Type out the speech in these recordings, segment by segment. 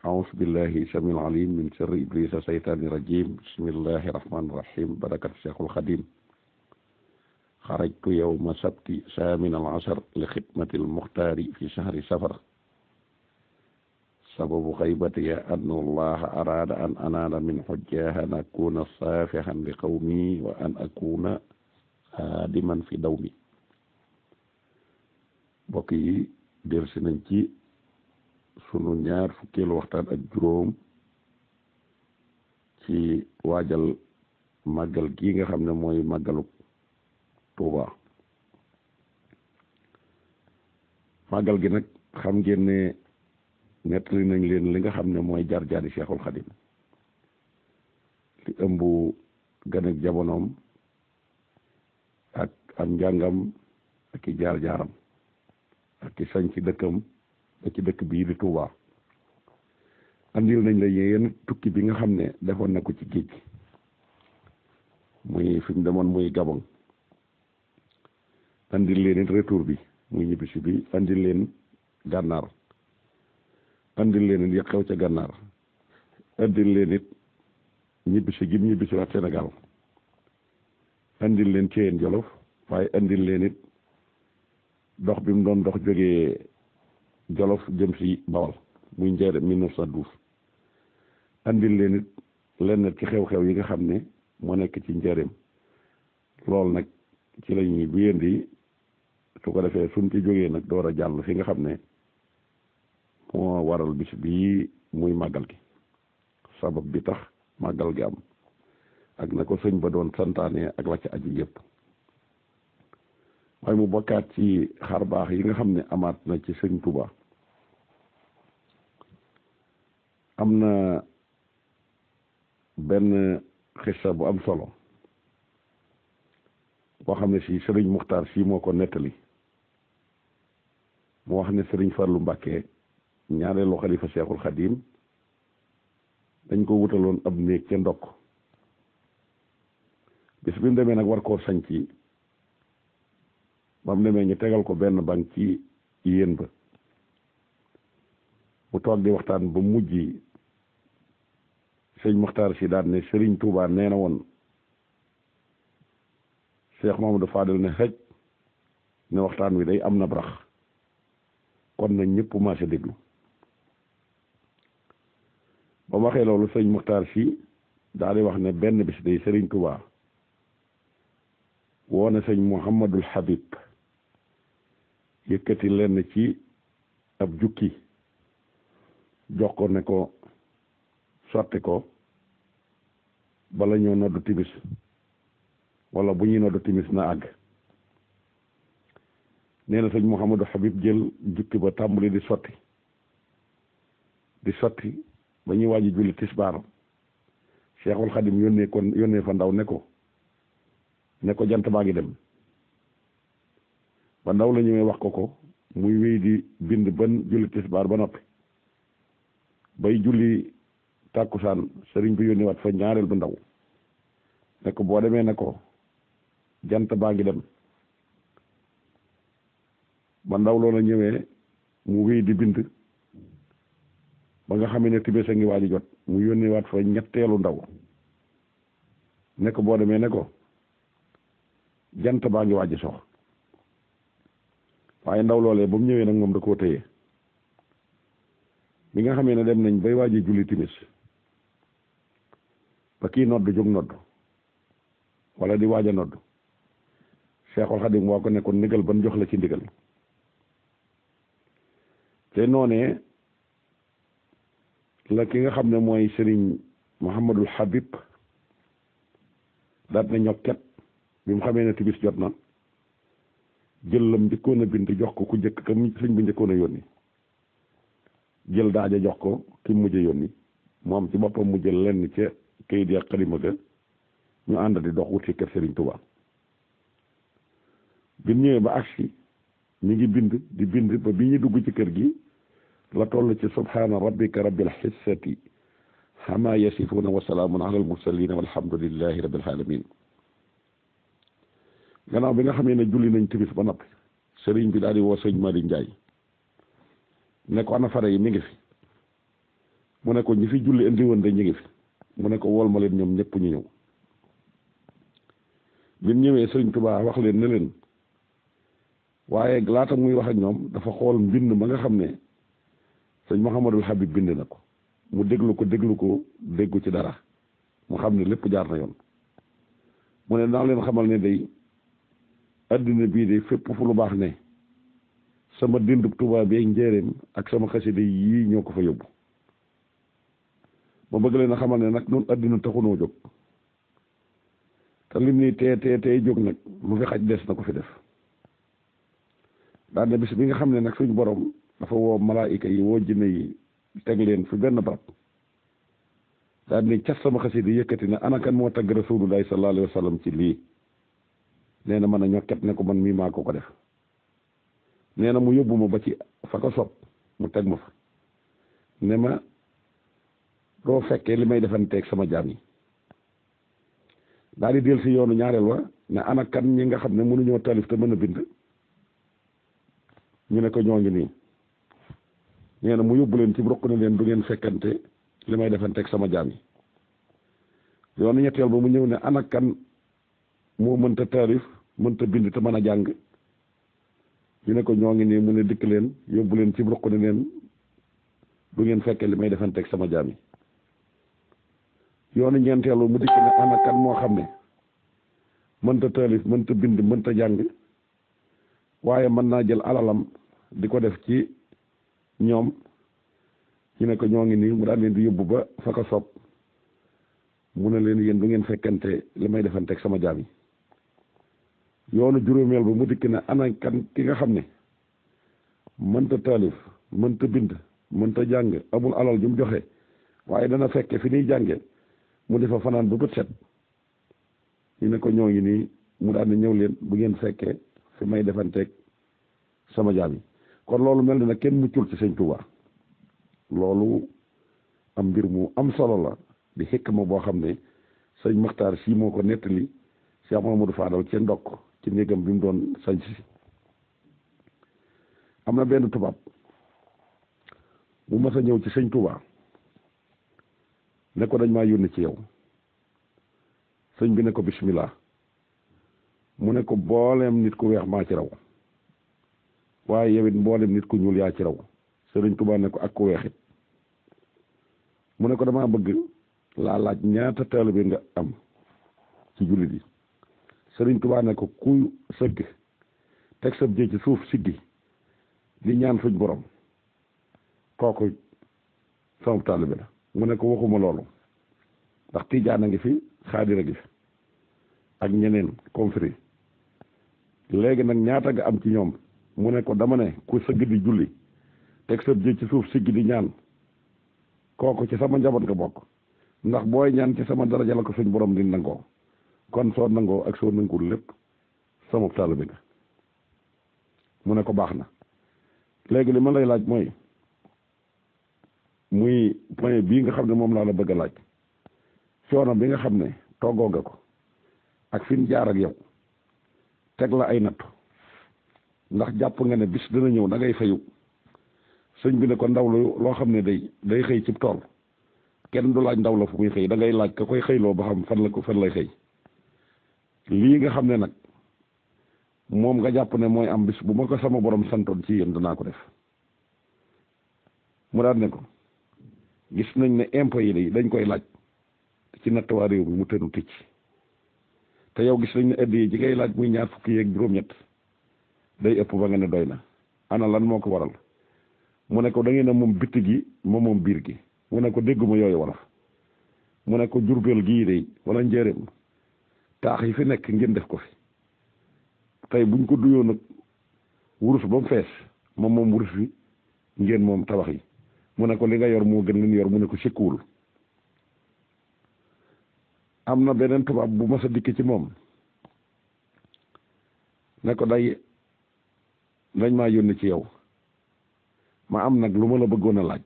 أعوذ بالله سميع العليم من شر إبليس الشيطان الرجيم بسم الله الرحمن الرحيم بركة الشيخ الخديم خرجت يوم سبت ثامن العشر لخدمة المختار في شهر سفر سبب غيبتي أن الله أراد أن أنال من حجاه أن أكون صافحا لقومي وأن أكون خادما في دومي بقي درس ننتي sunu ñaar fukkeelu waxtaan ak juróom ci waajal màggal gi nga xam ne mooy màggalu Tuuba màggal gi nag xam ngeen ne nettali nañ leen li nga xam ne mooy jaar-jaari Cheikhul Khadim li ëmb gan ak jamonoom ak am njàngam ak i jaar-jaaram ak i sañ ci dëkkam ba ci dëkk bii di Touba andil nañ la yéen tukki bi nga xam ne defoon na ko ci géej gi muy fi mu demoon muy Gabon andil leen it retour bi muy ñibbisi bi andil leen gànnaar andil leen it yëg xew ca gànnaar andil leen it ñibbisi gi ñibbisi waat Sénégal andil leen Thièyène Jolof waaye andil leen it dox bi mu doon dox jógee Jolof jëm si Bawal muy Njaaréem 1912 andil leen it lenn ci xew-xew yi nga xam ne moo nekk ci Njaaréem loolu nag ci la ñuy bu yëndi su ko defee suñ ci jógee nag door a jàll fi nga xam ne moo waral bis bii muy màggal gi sabab bi tax màggal gi am ak na ko sëñ ba doon santaane ak la ca aju yëpp waaye mu bokkaat ci xar baax yi nga xam ne amaat na ci sëñ Touba am na benn xissa bu am solo boo xam ne si sëriñ Muxtaar si moo ko nettali mu wax ne sëriñ Farlu Mbàkke ñaareelu xalifa Seexul Xadiim dañ ko wutaloon ab néeg ca ndokk bis bi mu demee nag war koo sañ ci ba mu demee ñu tegal ko benn bank ci yéen ba mu toog di waxtaan ba mujj sëñ Muxtaar si daal ne Sëriñ Tuubaa nee na woon Cheikh Mamadou Fadel ne xëj ne waxtaan wi day am na brax kon na ñëpp maase déglu ba mu waxee loolu sëñ Muxtaar si daal di wax ne benn bis day Sëriñ Tuubaa woo na sëñ Mouhamadul Habib yëkkati lenn ci ab jukki jox ko ne ko sotti ko bala ñoo noddu timis wala bu ñuy noddu timis na àgg nee na sëñ Mouhamadou Habib jël jukki ba tàmbali di sotti ba ñuy waaj julli tisbaar Cheikhul Khadim yónnee fa ndaw ne ko jant baa ngi dem ba ndaw la ñëwee wax ko muy wéy di bind ban julli tisbaar ba noppi bay julli tàkkusaan sëriñ bi yónni waat fa ñaareel bu ndaw ne ko boo demee ne ko jant baa ngi dem ba ndaw loola ñëwee mu wéy di bind ba nga xam ne timis a ngi waaj jot mu yónni waat fa ñetteelu ndaw ne ko boo demee ne ko jant baa ngi waaj sox waaye ndaw loolee ba mu ñëwee nag moom da koo téye bi nga xamee ne dem nañ bay waaji julli timis ba kii nodd jóg nodd wala di waaj a nodd Seexul Xadim woo ko ne ko ndigal ban jox la ci ndigal te noonee la ki nga xam ne mooy Sëriñ Mouhamadul Habib daat na ñokket bi mu xamee ne timis jot na jël lam njëkkoon a bind jox ko ku njëkk ka sëñ bi njëkkoon a yónni jël daaja jox ko ki mujj yónni moom ci boppam mu jël lenn ca kayit ya xalima ga ñu ànd di dox wut ci kër Sëriñ Tuubaa bi ñëwee ba agsi mi ngi bind di bind ba bi ñu dugg ci kër gi la toll ci subhaana rabbika rabbil xissati xamaa yasifuuna wa salaamun ala al mursalina walhamdulillahi rabbil alamin gannaaw bi nga xamee ne julli nañ timis ba noppi sëriñ bi daal di woo sëñ Malick Ndiaye ne ko ana fare yi mi ngi fi mu ne ko ñi fi julli indi woon de ñu ngi fi mu ne ko wol ma leen ñoom ñëpp ñu ñëw bi mu ñëwee Sëriñ Tuubaa wax leen ne leen waaye laata muy wax ak ñoom dafa xool mbind ma nga xam ne sëñ Mouhamadul Habib bind na ko mu déglu ko déggu ci dara mu xam ne lépp jaar na yoon mu ne naa leen xamal ne day addina bii de fépp fu lu baax ne sama dindub Tuubaa bi njéeréem ak sama xasida yii ñoo ko fa yóbbu ma bëgg leen a xamal ne nag noonu addina taxunoo jóg te lim ni tee jóg nag lu fi xaj des na ko fi def daane bis bi nga xam ne nag suñ borom dafa woo malaayika yi woo jinne yi teg leen fi benn barab daal ni cas sama xasida yëkkati na ana kan moo tagg rasulullahi sallallahu alayhi wa sallam ci lii nee na mën a ñokket ne ko man mii maa ko def nee na mu yóbbu ma ba ci fa ko sopp mu teg ma fa ne ma doo fekkee li may defanteeg sama jaam yi daal di del si yoonu ñaareel wa ne ana kan ñi nga xam ne mënuñoo taalif te mën a bind ñu ne ko ñoo ngi nii nee na mu yóbbu leen ci ruq ne leen du ngeen fekkante li may defanteeg sama jaam yi yoonu ñetteel ba mu ñëw ne ana kan moo mënta taalif mënta bind te mën a jàng ñu ne ko ñoo ngi nii mu ne dikk leen yóbbu leen ci ruq ne leen du ngeen fekke li may defanteeg sama jaam yi yoonu ñeenteelu mu dikk ne ana kan moo xam ne mënta taalif mënta bind mënta jàng waaye mën naa jël alalam di ko def ci ñoom ñu ne ko ñoo ngi nii mu daan leen di yóbbu ba fa ko sopp mu ne leen yéen du ngeen fekkante li may defanteeg sama jaam yi yoonu juróomeel ba mu dikk ne ana kan ki nga xam ne mënta taalif mënta bind mënta jàng amul alal ju mu joxe waaye dana fekke fi ñuy jànge mu defa fanaan ba bët set ñu ne ko ñoo ngi nii mu daan ne ñëw leen bu ngeen fekkee fi may defanteeg sama jaam yi kon loolu mel na kenn muccul ci sëñ Tuubaa loolu am mbir mu am solo la di xikma boo xam ne sëñ Maxtaar si moo ko nettali Cheikh Mamadou Fadal ci ndokk ci néegam bi mu doon sañ si am na benn tubaab bu mas a ñëw ci sëñ Tuubaa ne ko dañ maa yónni ci yow sëñ bi ne ko bismillah mu ne ko booleem nit ku weex maa ci raw waaye yow it mboolem nit ku ñuul yaa ci raw sëriñ Tuubaa ne ko ak ku weexit mu ne ko damaa bëgg laa laaj ñaata taalibe nga am ci jullit yi sëriñ Tuubaa ne ko ku sëgg teg sab jë ci suuf siggi di ñaan suñ borom kooku sama taalibe la mu ne ko waxuma loolu ndax Tijaan a ngi fi Xaadir a ngi fi ak ñeneen confrères léegi nag ñaata nga am ci ñoom mu ne ko dama ne ku sëgg di julli teg sab jë ci suuf siggi di ñaan kooku ci sama njaboot nga bokk ndax booy ñaan ci sama daraja la ko suñ borom di nangoo kon soo nangoo ak soo nanguwul lépp sama taalibe nga mu ne ko baax na léegi li ma lay laaj mooy muy point bii nga xam ne moom laa la bëgg a laaj coono bi nga xam ne toggoo nga ko ak fi ñu jaar ak yow teg la ay nattu ndax jàpp nga ne bis dina ñëw da ngay fayu sëñ bi ne ko ndaw loo xam ne day xëy ci tool kenn du laaj ndaw la fu muy xëy da ngay laaj ka koy xëyloo ba xam fan lay xëy lii nga xam ne nag moom nga jàpp ne mooy am bis bu ma ko sama borom santoon ci yéen danaa ko def mu daan ne ko gis nañ ne impôt yi dañ koy laaj ci nattuwaa réew mi mu tënu ticc te yow gis nañ ne addiya ji ngay laaj muy ñaar fukki yeeg juróom-ñett day ëpp ba nga ne doy na ana lan moo ko waral mu ne ko da ngeen a moom bitt gi moom biir gi mu ne ko dégguma yooyu wolof mu ne ko Jurbel gii de wala njëreem taax yi fi nekk ngeen def ko fi tey buñ ko duyoo nag wurus ba mu fees moom wurus bi ngeen moom tabax yi mu ne ko li nga yor moo gën li yor mu ne ko sikkuwul am na beneen tubaab bu mas a dikk ci moom ne ko dañ maa yónni ci yow ma am nag lu ma la bëggoon a laaj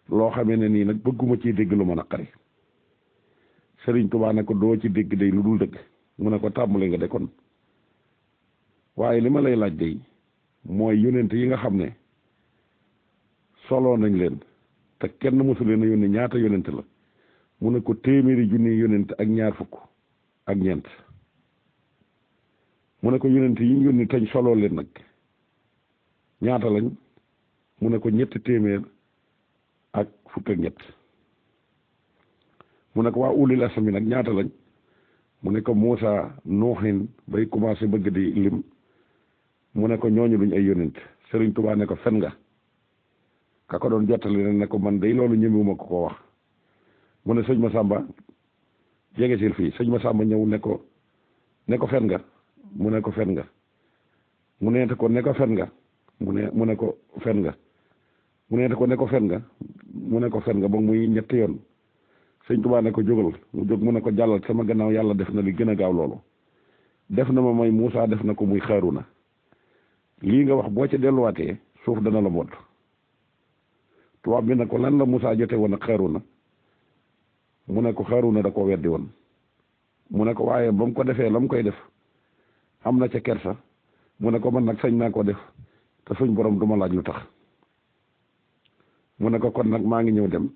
loo xamee ne nii nag bëgguma ciy dégg lu ma naqari Sëriñ Tuubaa ne ko doo ci dégg day lu dul dëgg mu ne ko tàmbali nga de kon waaye li ma lay laaj day mooy yonent yi nga xam ne soloo nañ leen te kenn mosu leen a yónni ñaata yonent la mu ne ko téeméeri junni yonent ak ñaar fukk ak ñeent mu ne ko yonent yi ñu yónni tañ soloo leen nag ñaata lañ mu ne ko ñetti téeméer ak fukk ak ñett mu ne ko waa ulil asmi nag ñaata lañ mu ne ko Muusa Nuuhin bay commencé bëgg di lim mu ne ko ñooñu duñ ay yonent Sëriñ Tuubaa ne ko fen nga ka ko doon jottali ne ko man day loolu ñëmewuma ko wax mu ne sëñ Masamba jege sil fii sëñ Masamba ñëw ne ko fen nga mu ne ko fen nga mu neete ko ne ko fen nga mu ne ko fen nga mu neete ko ne ko fen nga mu ne ko fen nga ba muy ñetti yoon sëñ Tuubaa ne ko jógal mu jóg mu ne ko jàllal sama gannaaw yàlla def na li gën a gaaw loolu def na ma mooy Muusa def na ko muy Xaaruna lii nga wax boo ca delluwaatee suuf dana la boot tubaab bi ne ko lan la Muusa jote woon ak Xaaruna mu ne ko Xaaruna da koo weddi woon mu ne ko waaye ba mu ko defee la mu koy def am na ca kersa mu ne ko man nag sañ naa ko def te suñ borom du ma laaj lu tax mu ne ko kon nag maa ngi ñëw dem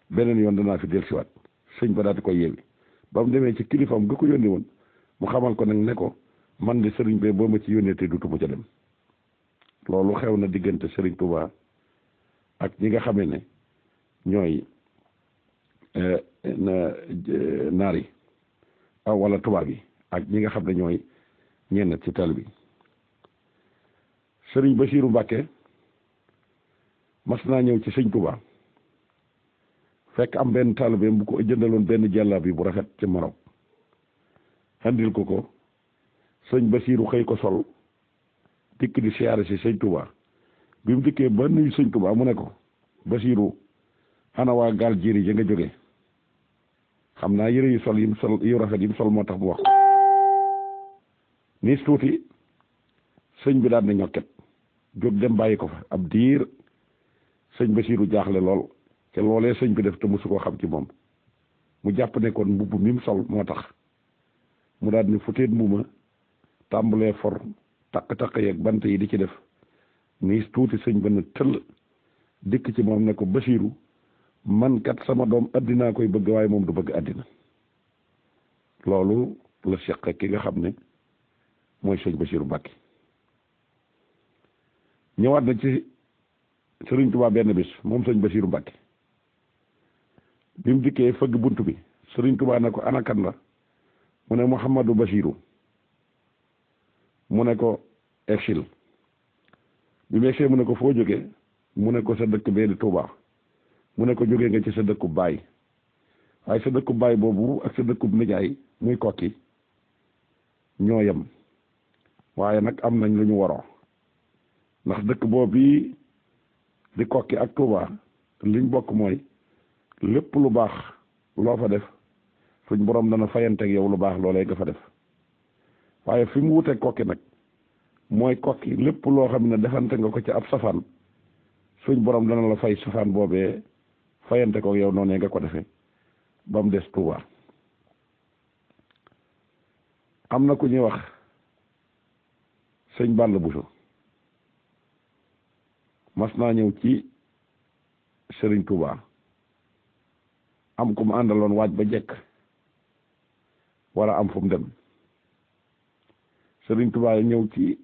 beneen yoon danaa fi dellusiwaat sëñ ba daal di koy yeewi ba mu demee ci kilifaam ga ko yónni woon mu xamal ko nag ne ko man de sëriñ bee boo ma ci yónnee te dutuma ca dem loolu xew na diggante Sëriñ Tuubaa ak ñi nga xamee ne ñooy naar yi wala tubaab yi ak ñi nga xam ne ñooy ñenn ci tal bi Sëriñ Basiiru Mbàkke mas naa ñëw ci sëñ Tuubaa fekk am benn taalibeem bu ko jëndaloon benn jàllaab bi bu rafet ci Maroc andil ko sëñ Basiiru xëy ko sol dikk di siyaare si sëñ Tuubaa bi mu dikkee ba nuyu sëñ Tuubaa mu ne ko Basiiru ana waa gaal jéeri ja nga jóge xam naa yëre yu sol yu rafet yi mu sol moo tax mu wax ko niis tuuti sëñ bi daal na ñokket jóg dem bàyyi ko fa ab diir sëñ Basiiru jaaxle lool te loolee sëñ bi def te mosu koo xam ci moom mu jàpp ne kon mbubb mi mu sol moo tax mu daal ni futeet mbuma tàmbalee for takk-takk yeeg bant yi di ci def niis tuuti sëñ ba na tëll dikk ci moom ne ko Basiiru man kat sama doom addinaa koy bëgg waaye moom du bëgg addina loolu la seq ki nga xam ne mooy sëñ Basiiru Mbàkke ñëwaat na ci Sëriñ Tuubaa benn bis moom sëñ Basiiru Mbàkke bi mu dikkee fëgg bunt bi Sëriñ Tuubaa ne ko ana kan la mu ne Mouhamadou Basiiru mu ne ko exil bi mu egsee mu ne ko foo jógee mu ne ko sa dëkk bee di Tuubaa mu ne ko jógee nga ci sa dëkkub baay waaye sa dëkkub baay boobu ak sa dëkkub nijaay muy Kokki ñoo yem waaye nag am nañ lu ñu waroo ndax dëkk boobu di Kokki ak Touba liñ bokk mooy lépp lu baax loo fa def suñ borom dana fayanteeg yow lu baax loolee nga fa def waaye fi mu wuteeg Kokki nag mooy Kokki lépp loo xam ne defante nga ko ci ab safaan suñ borom dana la fay safaan boobee fayante ko yow noonee nga ko defee ba mu des Touba am na ku ñuy wax sëñ Balla Bousso mas naa ñëw ci Sëriñ Touba am ku mu àndaloon waaj ba jekk wala am fu mu dem Sëriñ Touba ñëw ci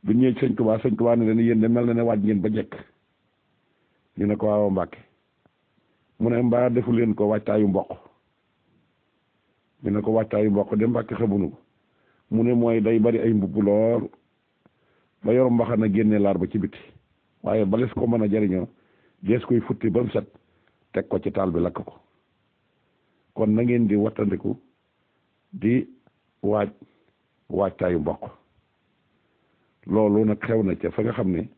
bi ñëwee sëñ Touba ne leen yéen de mel na ne waaj ngeen ba jekk ñu ne ko waaw Mbàkke mu ne mbaa defu leen ko waajtaayu mboq ñu ne ko waajtaayu mboq de Mbàkke xamuñu ko mu ne mooy day bari ay mbubb lool ba yor mbaxana génne laar ba ci biti waaye bales ko mën a jariñoo dees koy futti ba mu set teg ko ci taal bi lakk ko kon na ngeen di wattandiku di waajtaayu mboq loolu nag xew na ca fa nga xam ne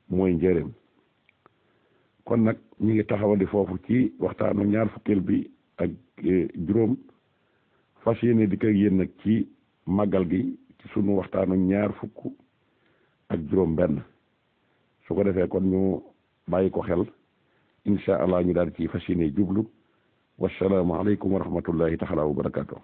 mooy njëreem kon nag ñu ngi taxawandi foofu ci waxtaanu ñaar fukkeel bi ak juróom fas yéene di ko yéen nag ci màggal gi ci sunu waxtaanu ñaar fukk ak juróom benn su ko defee kon ñu bàyyi ko xel incha allah ñu daal ci fas yéene jublu wasalaamu aleykum wa rahmatullahi taala wa barakaatu